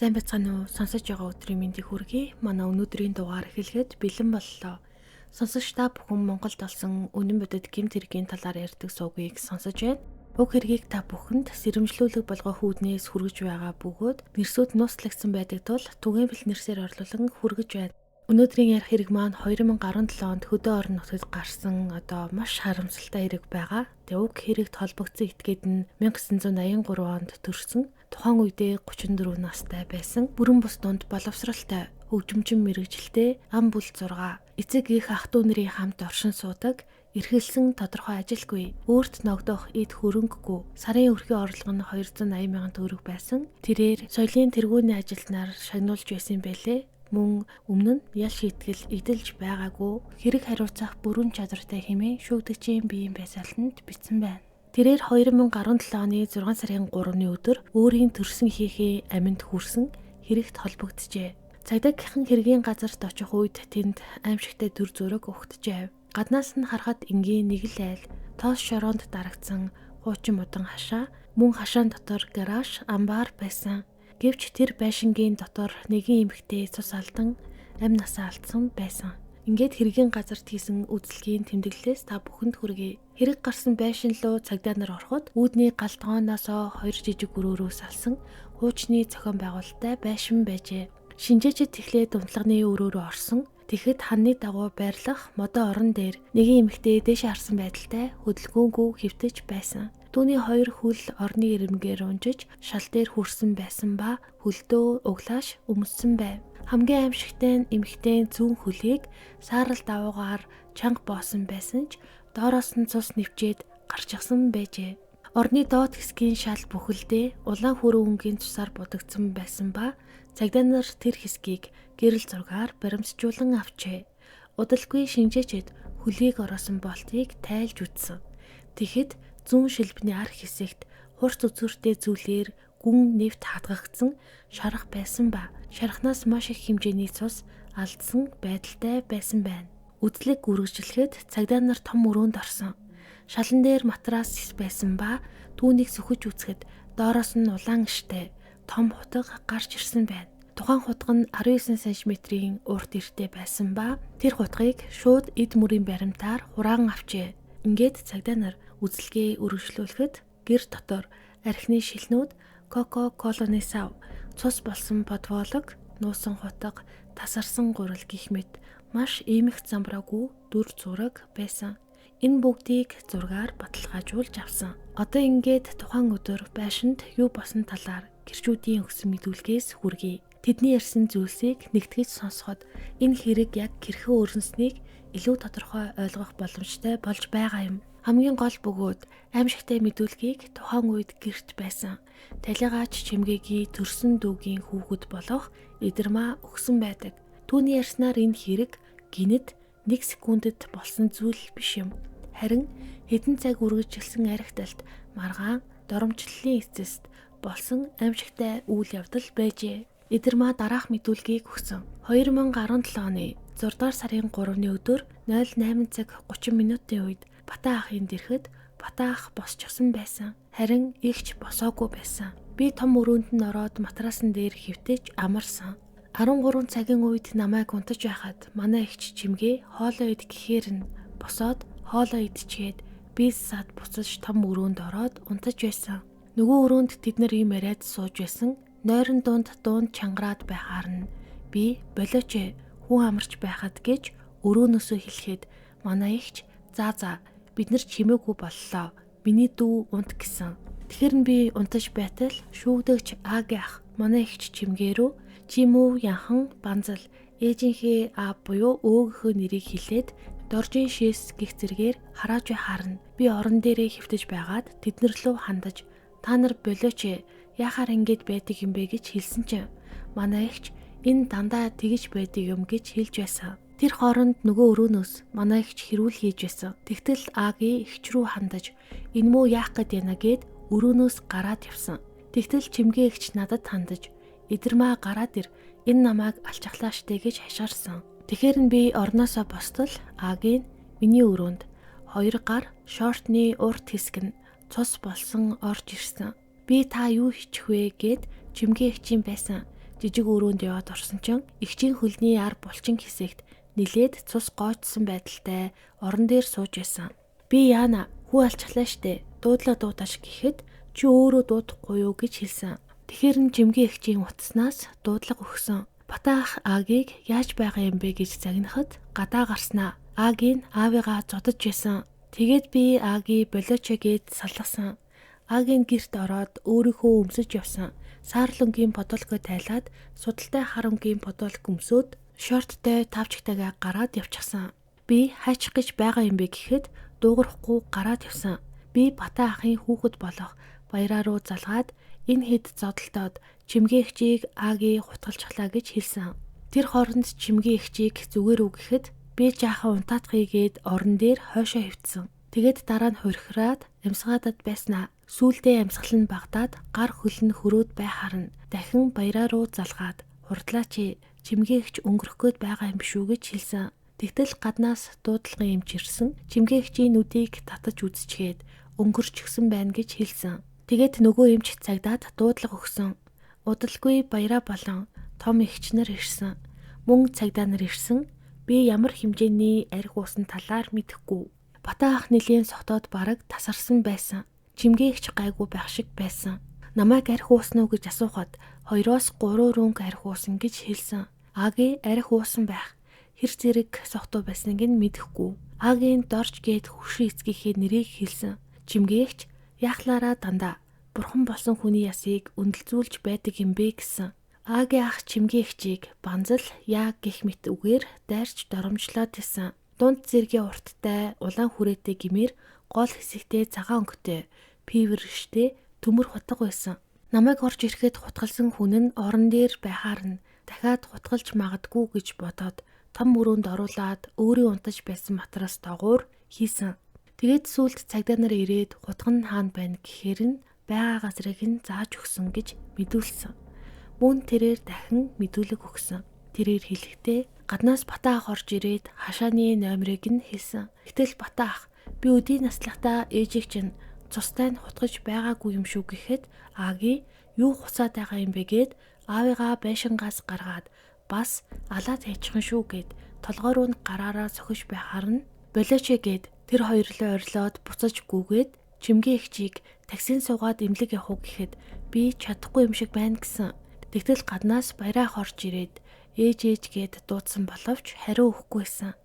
Сайн байцгаана уу? Сонсож байгаа өдрийн мэндийг хүргэе. Манай өнөөдрийн дугаар эхлэхэд бэлэн боллоо. Сонсогч та бүхэн Монголд болсон үнэн бодит гэмт хэргийн талаар ярьдаг сувгийг сонсож байна. Уг хэргийг та бүхэнд сэрэмжлүүлэг болгох үүднээс хүргэж байгаа бөгөөд нэрсүүд нууцлагдсан байдаг тул түгээмэл нэрсээр орлуулан хүргэж байна. Өнөөдрийн ярих хэрэг маань 2017 онд хөдөө орон нутагт гарсан одоо маш харамсалтай хэрэг байгаа. Тэгээ уг хэрэгт холбогдсон этгээд нь 1983 онд төрсөн. Тухайн үедээ 34 настай байсан. Бүрэн бус дунд боловсралтай, хөгжимчин мэрэгжилтэй, ам бүл 6. Эцэг их ах トゥ нарын хамт оршин суудаг. Эрхэлсэн тодорхой ажилгүй, өөрт ногдох эд хөрөнгөгүй, сарын өрхийн орлого нь 280 мянган төгрөг байсан. Тэрээр соёлын тэргүүний ажилтнаар шагнуулж байсан юм байлээ. Мөн өмнө нь ял шийтгэл эдэлж байгаагүй, хэрэг хариуцах бүрэн чадвартай хэмээн шүүгдэгчийн биеийн байсаалтанд бичсэн байна. Тэрээр 2017 оны 6 сарын 3-ны өдөр өөрийн төрсөн хийхээ аминд хүрсэн хэрэгт холбогджээ. Цагдаагийнхан хэргийн газарт очих үед тэнд аимшигтай төр зураг угтжээ. Гаднаас нь харахад энгийн нэг л айл, тоос шороонд дарагдсан хуучин мудан хашаа, мөн хашаан дотор гараж, амбар байсан. Гэвч тэр байшингийн дотор нэгэн эмэгтэй цус алдан амь насаа алдсан байсан. Ингээд хэргийн газарт хийсэн үзлэгийн тэмдэглэлээс та бүхэнд хүргэе. Хэрэг гарсан байшин руу цагдаа нар ороход үүдний гал тогооноосоо 2 жижиг өрөөрөөс алсан хуучны зохион байгуулалттай байшин байжээ. Шинжээчид эхлээд унтлагын өрөө рүү орсон. Тэгэхэд ханны дагуу байрлах модон орон дээр нэгэн эмэгтэй дээшээ харсан байдалтай хөдөлгөөнгүй хэвтэж байсан. Түүний хоёр хөл орны ирмгээр унжиж шал дээр хүрсэн байсан ба хөлдөө углааш өмссөн байв. Хамгийн аимшигтай нь эмэгтэй зүүн хөлийг саарал давуугаар чанга боосон байсан ч доороос нь цус нэвчээд гарчихсан байжээ. Орны доод хэсгийн шал бүхэлдээ улаан хүрэн өнгийн цусаар будагдсан байсан ба цагдаа нар тэр хэсгийг гэрэл зургаар баримтжуулан авчээ. Удалгүй шинжээчид хөлийг ороосон болтыг тайлж үзсэн. Тэгэхэд зүүн шилбэний ар хэсэгт хурц үзүүртэй зүйлээр гүн нэвт хатгагдсан шарах байсан ба шархнаас маш их хэмжээний цус алдсан байдалтай байсан байна. Үзлэг үргэлжлэхэд цагдаа нар том өрөөнд орсон. Шалан дээр матрас байсан ба түүнийг сөхөж үзэхэд доороос нь улаан штэ том хутга гарч ирсэн байна. Тухайн хутга нь 19 см-ийн урт эртээ байсан ба тэр хутгийг шууд эд мөрийн баримтаар хураан авчээ. Ингээд цагдаа нар үзлэгээ үргэлжлүүлэхэд гэр дотор архины шилнүүд, Кока-Коланы сав, цус болсон подволог, нуусан хутга, тасарсан гурал гэх мэт маш эмх замбраагүй дүр зураг байсан. Энэ бүгдийг зургаар баталгаажуулж авсан. Одоо ингээд тухайн өдөр байшинд юу болсон талаар гэрчүүдийн өгсөн мэдүүлгээс хүргэе. Тэдний ярьсан зүйлсийг нэгтгэж сонсоход энэ хэрэг яг хэрхэн өрнөснийг илүү тодорхой ойлгох боломжтой болж байгаа юм. Хамгийн гол бөгөөд аимшигтай мэдүүлгийг тухайн үед гэрт байсан. Талигаач Чимгээгийн төрсөн дүүгийн хүүхэд болох Эдэрмаа өгсөн байдаг. Түүний ярьснаар энэ хэрэг гинэд 1 секундэд болсон зүйл биш юм. Харин хэдэн цаг үргэлжилсэн архиталт маргаан доромжллын эцэст болсон аимшигтай үйл явдал байжээ. Эдэрмаа дараах мэдүүлгийг өгсөн. 2017 оны 6 дугаар сарын 3-ны өдөр 08 цаг 30 минутын үед Бата ахын дэрхэд Бата ах босчихсон байсан. Харин эгч босоогүй байсан. Би том өрөөнд нь ороод матрасан дээр хэвтэж амарсан. 13 цагийн үед намайг унтаж байхад манай эгч Чимгээ хоолоо ид гэхээр нь босоод хоолоо идчихэд би сад буцаж том өрөөнд ороод унтаж байсан. Нөгөө өрөөнд тэд нар юм яриад сууж байсан. Нойрон дунд дуун чангараад байхаар нь би болооч хүн амарч байхад гэж өрөөнөөсөө хэлэхэд манай эгч за за бид нар чимээгүй боллоо. Миний дүү унт гэсэн. Тэгэхээр нь би унтаж байтал шүүгдэгч Аги ах манай эгч Чимгээ рүү Чимүү янхан банзал ээжийнхээ а буюу өөгийнхөө нэрийг хэлээд доржийн шээс гих зэргээр харааж байхаар нь би орон дээрээ хэвтэж байгаад тэднэр лөө хандаж та нар болооч яхаар ингэж байдаг юм бэ гэж хэлсэн чинь манай эгч энэ дандаа тэгж байдаг юм гэж хэлж байсан. Тэр хооронд нөгөө өрөөнөөс манай эгч хэрүүл хийж байсан. Тэгтэл Аги эгч рүү хандаж энэ мүү яах гээд байна гэд өрөөнөөс гараад явсан. Тэгтэл Чимгээ эгч надад хандаж Эдэрмаа гараад ир энэ намайг алчахлаа штэ гэж хашгирсан. Тэгэхээр нь би орноосоо бостол Агийн миний өрөөнд 2 гар шортны урт хэсэг нь цус болсон орж ирсэн. Би та юу хийчих вэ гэд Чимгээ эгчийн байсан. Жижиг өрөөнд яваад орсон чинь эгчийн хөлний ар булчин хэсэгт нилээд цус гоочсон байдалтай орон дээр сууж байсан. Би яана хүү алчглаа штэ. Дуудлаа дуудаач гэхэд чи өөрөө дуудахгүй юу гэж хэлсэн. Тэгэхээр нь Чимгээ эгчийн утаснаас дуудлага өгсөн. Бата ах Агийг яаж байгаа юм бэ гэж загнахад гадаа гарснаа. Агийн аавыгаа зодож байсан. Тэгээд би Аги болооч гээд салгасан. Агийн герт ороод өөрийнхөө өмсөж явсан. Саарл өнгийн подолко тайлаад судалтай хар өнгийн подолк өмсөөд шорттой тавчтайгаа гараад явчихсан. Би хайчих гэж байгаа юм бэ гэхэд дуугарахгүй гараад явсан. Би Бата ахын хүүхэд болох Баяраа руу залгаад энэ хэд зодолтоод Чимгээ эгчийг Аги хутгалчихлаа гэж хэлсэн. Тэр хооронд Чимгээ эгчийг зүгээр үү гэхэд би жаахан унтаатхыг гээд орон дээр хойшоо хөвтсөн. Тэгээд дараа нь хурхираад амьсгаадад байснаа. Сүүлдээ амьсгал нь багтаад гар хөл нь хөрөөд байхаар нь дахин Баяраа руу залгаад хурдлаа чи Чимгээ эгч өнгөрөх гээд байгаа юм биш үү гэж хэлсэн. Тэгтэл гаднаас дуудлагын эмч ирсэн. Чимгээ эгчийн нүдийг татаж үзчихээд өнгөрчихсөн байна гэж хэлсэн. Тэгээд нөгөө эмч цагдаад дуудлага өгсөн. Удалгүй Баяраа болон том эгч нар ирсэн. Мөн цагдаа нар ирсэн. Би ямар хэмжээний арх уусан талаар мэдэхгүй. Бата ах нэлийн согтоод бараг тасарсан байсан. Чимгээ эгч гайгүй байх шиг байсан. Намайг арх уусан уу гэж асуухад 2-3 рүнг арх уусан гэж хэлсэн. Аги арх уусан байх. Хэр зэрэг согтуу байсныг нь мэдэхгүй. Агийн дорж гээд хөршин эцгийнхээ нэрийг хэлсэн. Чимгээ эгч яахлаараа дандаа бурхан болсон хүний ясыг үнэлзүүлж байдаг юм бэ гэсэн. Аги ах Чимгээ эгчийг банзал яа гэх мэт үгээр дайрч доромжлоод исэн. Дунд зэргийн урттай улаан хүрээтэй гимээр гол хэсэгтээ цагаан өнгөтэй пиверштэй төмөр хутга байсан. Намайг орж ирэхэд хутгалсан хүн нь орон дээр байхаар нь дахиад хутгалж магадгүй гэж бодоод том өрөөнд оруулаад өөрийн унтаж байсан матрас догуур хийсэн. Тэгээд сүүлд цагдаа нар ирээд хутга нь хаана байна гэхээр нь байгаа газрыг нь зааж өгсөн гэж мэдүүлсэн. Мөн тэрээр дахин мэдүүлэг өгсөн. Тэрээр хэлэхдээ гаднаас Бата ах орж ирээд хашааны номерыг нь хэлсэн. Гэтэл Бата ах би өдий наслахдаа ээжийг чинь цустай нь хутгаж байгаагүй юм шүү гэхэд Аги юу хуцаад байгаа юм бэ гэд аавыгаа байшингаас гаргаад бас алаад хайчихсан шүү гэд толгой руу нь гараараа сохиж байхаар нь болооч гэд тэр хоёрлоо орилоод буцаж гүгээд Чимгээ эгчийг таксинд суугаад эмнэлэг явах уу гэхэд би чадахгүй юм шиг байна гэсэн. Тэгтэл гаднаас Баяраа ах орж ирээд ээж ээж гэд дуудсан боловч хариу өгөхгүйсэн.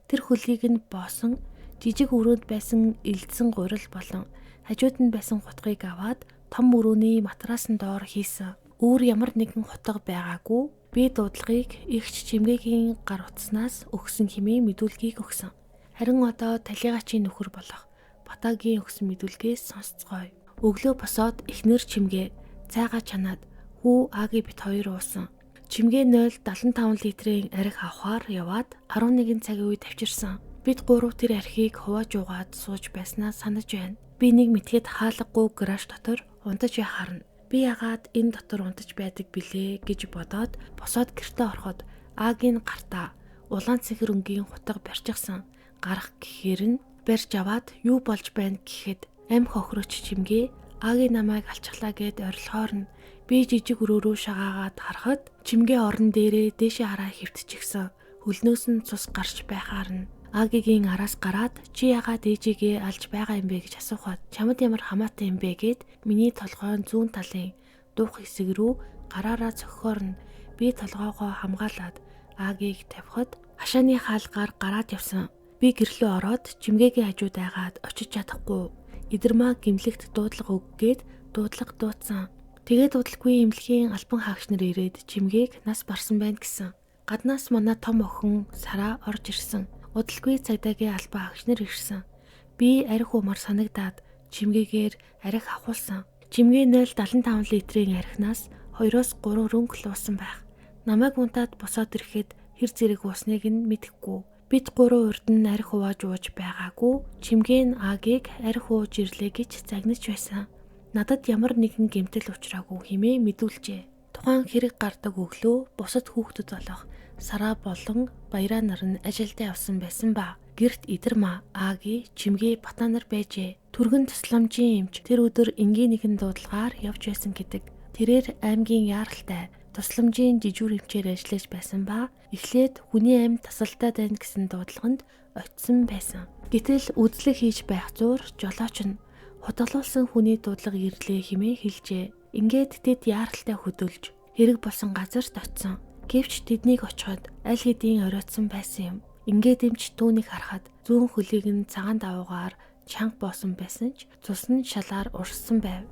Тэр хөлийг нь боосон жижиг өрөөнд байсан элдсэн гурил болон хажууд нь байсан хутгийг аваад том өрөөний матрасан доор хийсэн. Өөр ямар нэгэн хутга байгаагүй. Би дуудлагыг эгч Чимгээгийн гар утаснаас өгсөн хэмээн мэдүүлгийг өгсөн. Харин одоо талигачийн нөхөр болох Батагийн өгсөн мэдүүлгээс сонсцгоё. Өглөө босоод эхнэр Чимгээ цайгаа чанаад хүү Аги бит хоёр уусан. Чимгээ 0.75 литрийн арх авахар яваад 11 цагийн үед авчирсан. Бид гурав тэр архийг хувааж уугаад сууж байснаа санаж байна. Би нэг мэтгэд хаалгагүй гараж дотор унтаж яхаарна. Би ягаад энэ дотор унтаж байдаг билээ гэж бодоод босоод гэртээ ороход Агийн гартаа улаан цэнхэр өнгийн хутга барьчихсан. Гарах гэхээр нь барьж аваад юу болж байна гэхэд ам хохирогч Чимгээ Аги намайг алчглаа гэд орилохоор нь би жижиг өрөөрөө шагаагаад харахад Чимгээ орон дээрээ дээшээ хараа хөвтчихсэн. Хөлнөөс нь цус гарч байхаар нь Агигийн араас гараад чи ягаад ээжигээ алж байгаа юм бэ гэж асуухад чамд ямар хамаатай юм бэ гэд миний толгойн зүүн талын дуух хэсэг рүү гараараа цохихоор нь би толгоогоо хамгаалаад Агийг тавихад хашааны хаалгаар гараад явсан. Би гэрлөө ороод Чимгээгийн хажууд айгаад очиж чадахгүй. Идэрмаа гимлэгт дуудлага өггээд дуудлага дуудсан. Тэгээд удалгүй эмнэлгийн албан хаагч нар ирээд Чимгээг нас барсан байна гэсэн. Гаднаас манай том охин Сараа орж ирсэн. Удалгүй цагдаагийн албан хаагч нар ирсэн. Би арх уумар санагдаад Чимгээгээр арх авахулсан. Чимгээ 0.75 литрийн архинаас 2-3 рүнг л уусан байх. Намайг унтаад босоод ирэхэд хэр зэрэг уусныг нь мэдэхгүй. Бид гурван урд нь арх ууж ууж байгаагүй. Чимгээ нь Агийг арх ууж ирлээ гэж загнаж байсан. Надад ямар нэгэн гэмтэл учраагүй хэмээн мэдүүлжээ. Тухайн хэрэг гардаг өглөө бусад хүүхдүүд болох Сараа болон Баяраа нар нь ажилдаа явсан байсан ба. Гэрт Идэрмаа, Аги, Чимгээ, Бата нар байжээ. Түргэн тусламжийн эмч тэр өдөр энгийн нэгэн дуудлагаар явж байсан гэдэг. Тэрээр аймгийн яаралтай Тусламжийн жижүүр эмчээр ажиллаж байсан ба эхлээд хүний амь тасалдаад байна гэсэн дуудлаганд очисон байсан. Гэтэл үзлэг хийж байх зуур жолооч нь хутгалуулсан хүний дуудлага ирлээ хэмээн хэлжээ. Ингээд тэд яаралтай хөдөлж хэрэг болсон газарт очисон. Гэвч тэднийг очиход аль хэдийн оройтсон байсан юм. Ингээд эмч түүнийг харахад зүүн хөлийг нь цагаан давуугаар чанга боосон байсан ч цус нь шалаар урссан байв.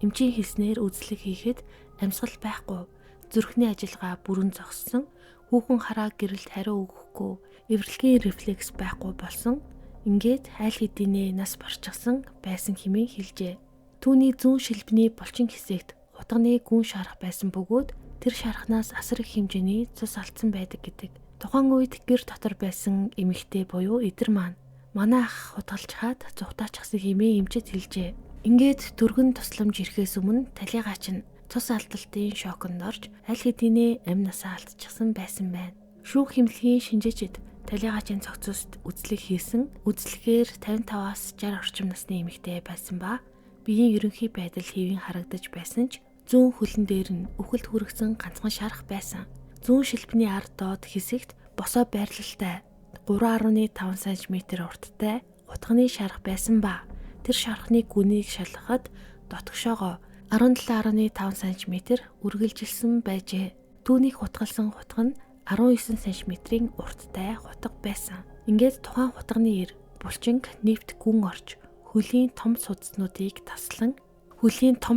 Эмчийн хэлснээр үзлэг хийхэд амьсгал байхгүй, зүрхний ажиллагаа бүрэн зогссон, хүүхэн хараа гэрэлд хариу өгөхгүй, эвэрлэгийн рефлекс байхгүй болсон. Ингээд аль хэдийнэ нас барчихсан байсан хэмээн хэлжээ. Түүний зүүн шилбэний булчин хэсэгт хутганы гүн шарах байсан бөгөөд тэр шархнаас асар их хэмжээний цус алдсан байдаг гэдэг. Тухайн үед гэр дотор байсан эмэгтэй буюу эдэр маань манай ах хутгалж хаад зүхтаачихсан хэмээн эмчэд хэлжээ. Ингээд түргэн тусламж ирэхээс өмнө талигач нь цус алдалтын шоконд орж аль хэдийнэ амь насаа алдчихсан байсан байна. Шүүх хэмнэлгийн шинжээчид талигаачийн цогцост үзлэг хийсэн. Үзлэгээр 55-аас 60 орчим насны эмэгтэй байсан ба биеийн ерөнхий байдал хэвийн харагдаж байсан ч зүүн хөлн дээр нь үхэлд хүргэсэн ганцхан шарах байсан. Зүүн шилбэний ард доод хэсэгт босоо байрлалтай 3.5 см урттай хутганы шарах байсан ба тэр шархны гүнийг шалгахад дотгошоогоо 17.5 см үргэлжилсэн байжээ. Түүнийг хутгалсан хутга нь 19 см-ийн урттай хутга байсан. Ингээд тухайн хутганы эр булчинг нефт гүн орж хөлийн том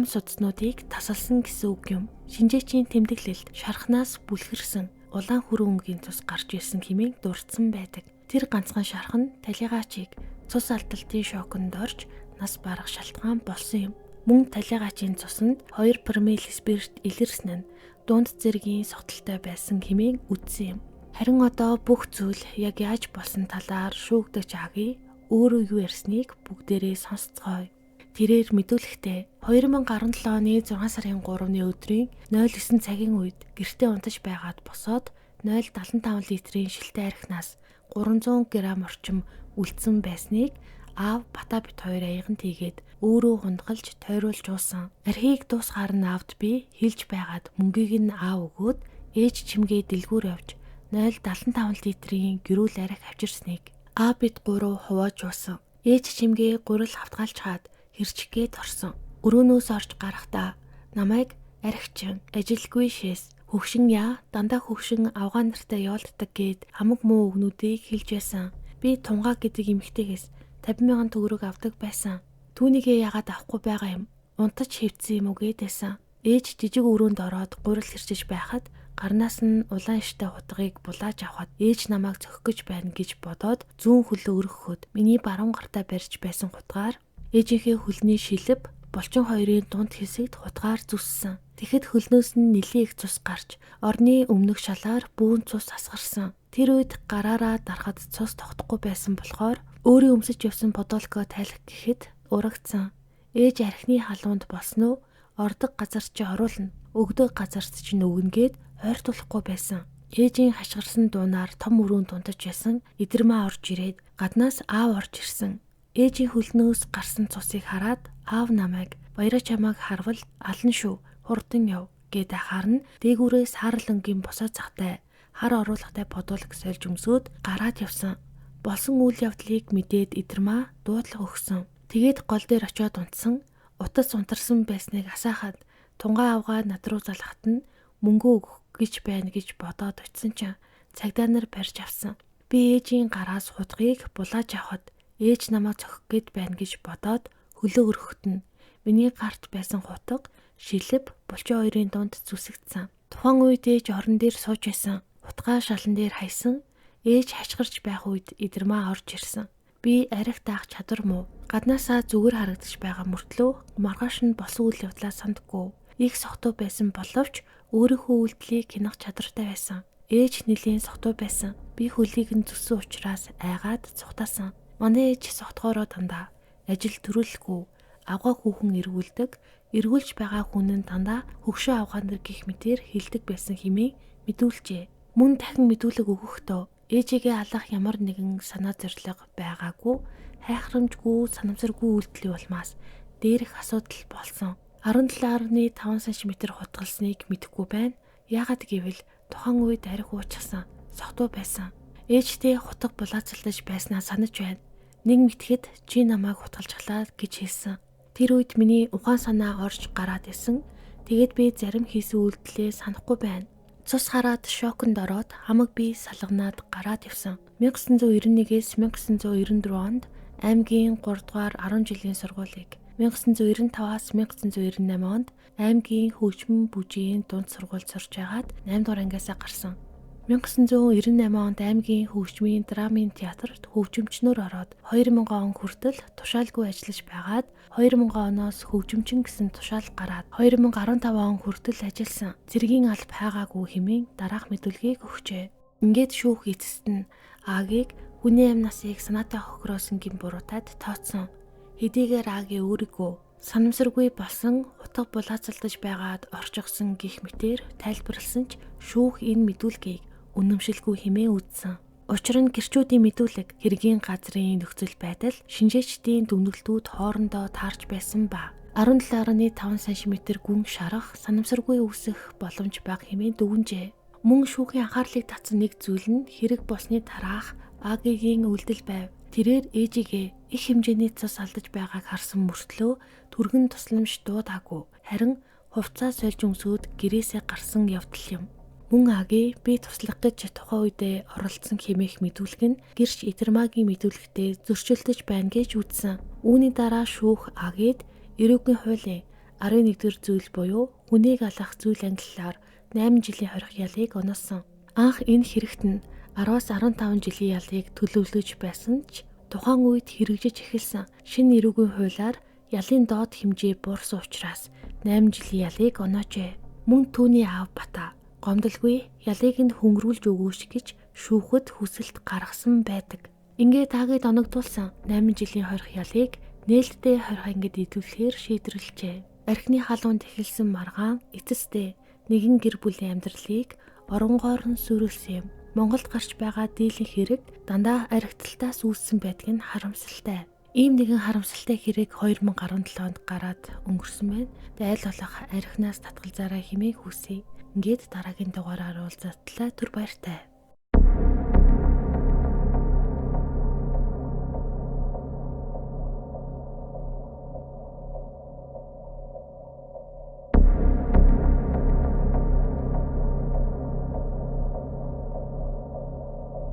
судснуудыг тасалсан гэсэн үг юм. Шинжээчийн тэмдэглэлд шархнаас бүлхэрсэн улаан хүрэн өнгийн цус гарч ирсэн хэмээн дурдсан байдаг. Тэр ганцхан шарх нь талигаачийг цус алдалтын шоконд орж нас барах шалтгаан болсон юм. Мөн талигаачийн цуснд 2 промил спирт илэрсэн нь дунд зэргийн согтолтой байсан хэмээн үздсэн юм. Харин одоо бүх зүйл яг яаж болсон талаар шүүгдэж аги өөрөө юу ярьсныг бүгдээрээ сонсцгоё. Тэрээр мэдүүлэхдээ 2017 оны 6 сарын 3-ны өдрийн 09 цагийн үед гэртээ унтаж байгаад босоод 0.75 литрийн шилтэй архинаас 300 г орчим үлдсэн байсныг аав Бата бит хоёр аяган тийгээд өөрөө хундгалж тойруулж уусан. Архийг дуусгаар нь аавд би хэлж байгаад мөнгийг нь аав өгөөд ээж чимгээ дэлгүүр явж 0.75 литрийн гэрүүл архи авчирсныг аав бит гурав хувааж уусан. Ээж чимгээ гурил хавтгаалж хаад хэрчих гээд орсон. Өрөөнөөс орж гарахдаа намайг архичин ажилгүй шээс хөгшин яа дандаа хөгшин авгаа нартай яолддаг гээд хамаг муу үгнүүдийг хэлж байсан. Би тунгаа гэдэг эмэгтэйгээс 50,000 төгрөг авдаг байсан. Түүнийгээ яагаад авахгүй байгаа юм? Унтаж хэвдсэн юм уу гэдээсэн. Ээж жижиг өрөөнд ороод гурил хэрчиж байхад гарнаас нь улаан штэ хутгийг булааж авахад ээж намайг цохих гэж байна гэж бодоод зүүн хөлөө өргөхөд миний баруун гартаа барьж байсан хутгаар ээжийнхээ хөлний шилэв булчин хоёрын дунд хэсэгт хутгаар зүссэн. Тэгэхэд хөлнөөс нь нэлээн их цус гарч орны өмнөх шалаар бүүн цус асгарсан. Тэр үед гараараа дарахад цус тогтохгүй байсан болохоор өөрийн өмсөж явсан подолкоо тайлах гэхэд урагдсан. Ээж архины халуунд болсон уу? Ордог газар чи оруулна. Өгдөг газарт чи нүгнэ гээд ойртуулахгүй байсан. Ээжийн хашгирсан дуунаар том өрөөнд унтаж байсан эдэрмаа орж ирээд гаднаас аав орж ирсэн. Ээжийн хөлнөөс гарсан цусыг хараад аав намайг баяраа чамааг харвал ална шүү. Хурдан яв гэд ахаар нь дээгүүрээ саарл өнгийн босоо цагтай хар оруулахтай подолк сольж өмсөөд гараад явсан. Болсон үйл явдлыг мэдээд эдэрмаа дуудлага өгсөн. Тэгээд гол дээр очиод унтсан. Утас унтарсан байсныг асаахад тунгаа авгаа над руу залгахад нь мөнгө өгөх гэж байна гэж бодоод очисон чинь цагдаа нар барьж авсан. Би ээжийн гараас хутгийг булааж авахад ээж намайг цохих гээд байна гэж бодоод хөлөө өргөхөд нь миний гарт байсан хутга шилэв булчин хоёрын дунд зүсэгдсэн. Тухайн үед ээж орон дээр сууж байсан. Хутгаа шалан дээр хайсан. Ээж хашгирч байх үед эдэрмаа орж ирсэн. Би арх даах чадвар муу. Гаднаасаа зүгээр харагдаж байгаа мөртлөө маргааш нь болсон үйл явдлаа сандаггүй. Их согтуу байсан боловч өөрийнхөө үйлдэлийг хянах чадвартай байсан. Ээж нэлийн согтуу байсан. Би хөлийг нь зүссэн учраас айгаад цухтаасан. Манай ээж согтгоороо дандаа ажил төрүүлэхгүй авгаа хүүхэн эргүүлдэг, эргүүлж байгаа хүн нь дандаа хөгшөө авгаа нар гих мэтэр хилдэг байсан хэмээн мэдүүлжээ. Мөн дахин мэдүүлэг өгөхдөө ээжигээ алах ямар нэгэн санаа зорилго байгаагүй, хайхрамжгүй, санамсаргүй үйлдэлийн улмаас дээрх асуудал болсон. 17.5 см хутгалсныг мэдэхгүй байна. Яагаад гэвэл тухайн үед арх уучихсан, согтуу байсан. Ээжтэй хутга булаацалдаж байснаа санаж байна. Нэг мэтгэд чи намайг хутгалжглаа гэж хэлсэн. Тэр үед миний ухаан санаа орж гараад исэн. Тэгээд би зарим хийсэн үйлдэлээ санахгүй байна. Цус хараад шоконд ороод хамаг би салганаад гараад явсан. 1991-ээс 1994 онд аймгийн 3 дугаар 10 жилийн сургуулийг, 1995-аас 1998 онд аймгийн хөгжмөн бүжгийн дунд сургуульд сурч байгаад 8 дугаар ангиасаа гарсан. 1998 онд аймгийн хөгжмийн драмын театрт хөгжимчнөр ороод 2000 он хүртэл тушаалгүй ажиллаж байгаад 2000 оноос хөгжимчин гэсэн тушаал гараад 2015 он хүртэл ажилласан. Цэргийн алба хайгаагүй хэмээн дараах мэдүүлгийг өгчээ. Ингээд шүүх эцэст нь Агийг хүний амь насыг санаатай хохироосон гэм буруутаад тооцсон. Хэдийгээр Аги өөрийгөө санамсаргүй болсон, хутга булаацалдаж байгаад орчихсон гих мэтээр тайлбарласан ч шүүх энэ мэдүүлгийг үнэмшилгүй хэмээн үзсэн. Учир нь гэрчүүдийн мэдүүлэг, хэргийн газрын нөхцөл байдал, шинжээчдийн дүгнэлтүүд хоорондоо таарч байсан ба 17.5 см гүн шарах санамсаргүй үүсэх боломж бага хэмээн дүгнжээ. Мөн шүүхийн анхаарлыг татсан нэг зүйл нь хэрэг болсны дараах Агигийн үйлдэл байв. Тэрээр ээжигээ их хэмжээний цус алдаж байгааг харсан мөртлөө түргэн тусламж дуудаагүй. Харин хувцас сольж өмсөөд гэрээсээ гарсан явдал юм. Мөн Аги би туслах гэж тухайн үедээ оролцсон хэмээх мэдүүлэг нь гэрч Итермагийн мэдүүлэгтээ зөрчилдөж байна гэж үзсэн. Үүний дараа шүүх Агид эрүүгийн хуулийн 11-р зүйл буюу хүнийг алах зүйл ангиллаар 8 жилийн хорих ялыг оноосон. Анх энэ хэрэгт нь 10-аас 15 жилийн ялыг төлөвлөж байсан ч тухайн үед хэрэгжиж эхэлсэн шинэ эрүүгийн хуулиар ялын доод хэмжээ буурсан учраас 8 жилийн ялыг оноожээ. Мөн түүний аав Бата гомдолгүй ялыг нь хөнгөрүүлж өгөөч гэж шүүхэд хүсэлт гаргасан байдаг. Ингээд Агид оногдуулсан 8 жилийн хорих ялыг нээлттэй хорих ангид идэвхлэхээр шийдвэрлэжээ. Архины халуунд эхэлсэн маргаан эцэстээ нэгэн гэр бүлийн амьдралыг оронгоор нь сүрүүлсэн юм. Монголд гарч байгаа дийлэн хэрэг дандаа архиталтаас үүссэн байдаг нь харамсалтай. Ийм нэгэн харамсалтай хэрэг 2017 онд гараад өнгөрсөн байна. Айл болох архинаас татгалзаарай хэмээн хүсье. Ингээд дараагийн дугаараар уулзтлаа, түр баяртай.